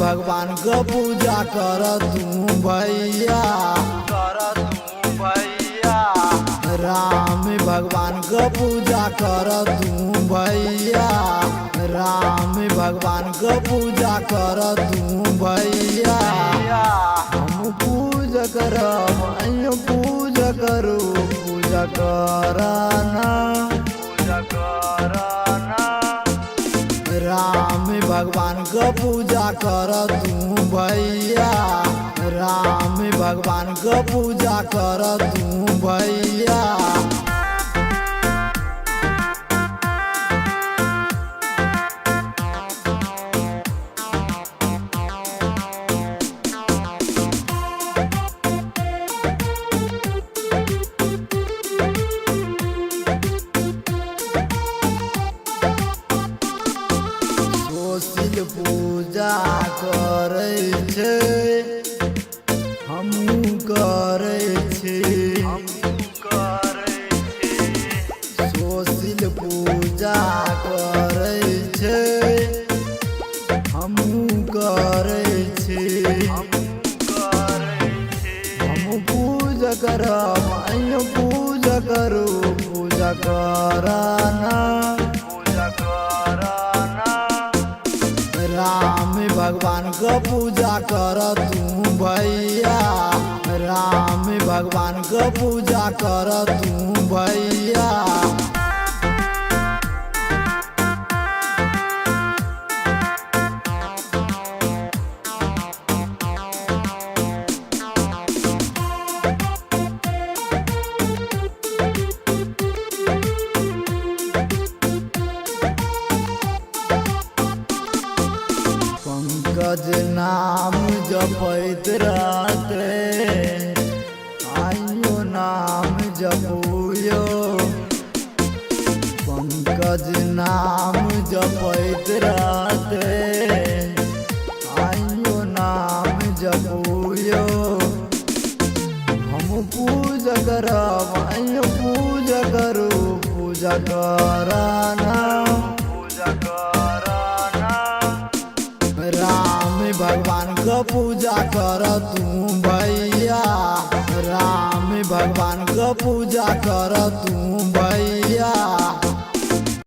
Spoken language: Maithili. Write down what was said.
भगवान के पूजा कर तू भैया, कर तू भैया। राम भगवान के पूजा कर तू भैया, राम भगवान के पूजा कर तू भैया। हम पूजा करब अइयो पूजा करू, पूजा करना, पूजा करना। राम भगवान के पूजा कर तू भैया, राम भगवान के पूजा कर तू भैया। सोशिल पूजा करै छै, हमहूँ करै छी। हम करै छी। सोशिल पूजा करै छै, हमहूँ करै छी। हम करै छी। हम पूजा करब अइयो पूजा करू, पूजा करना, पूजा करना। राम भगवान के पूजा कर तू भैया, राम भगवान के पूजा कर तू भैया। पंकज नाम जपैत रहते, आइयो नाम जपुयो। पंकज नाम जपैत रहते, आइयो नाम जपुयो। हम पूजा करब आइयो पूजा करू, पूजा करना, पूजा करना। राम भगवान के पूजा कर तू भैया, राम भगवान के पूजा कर तू भैया।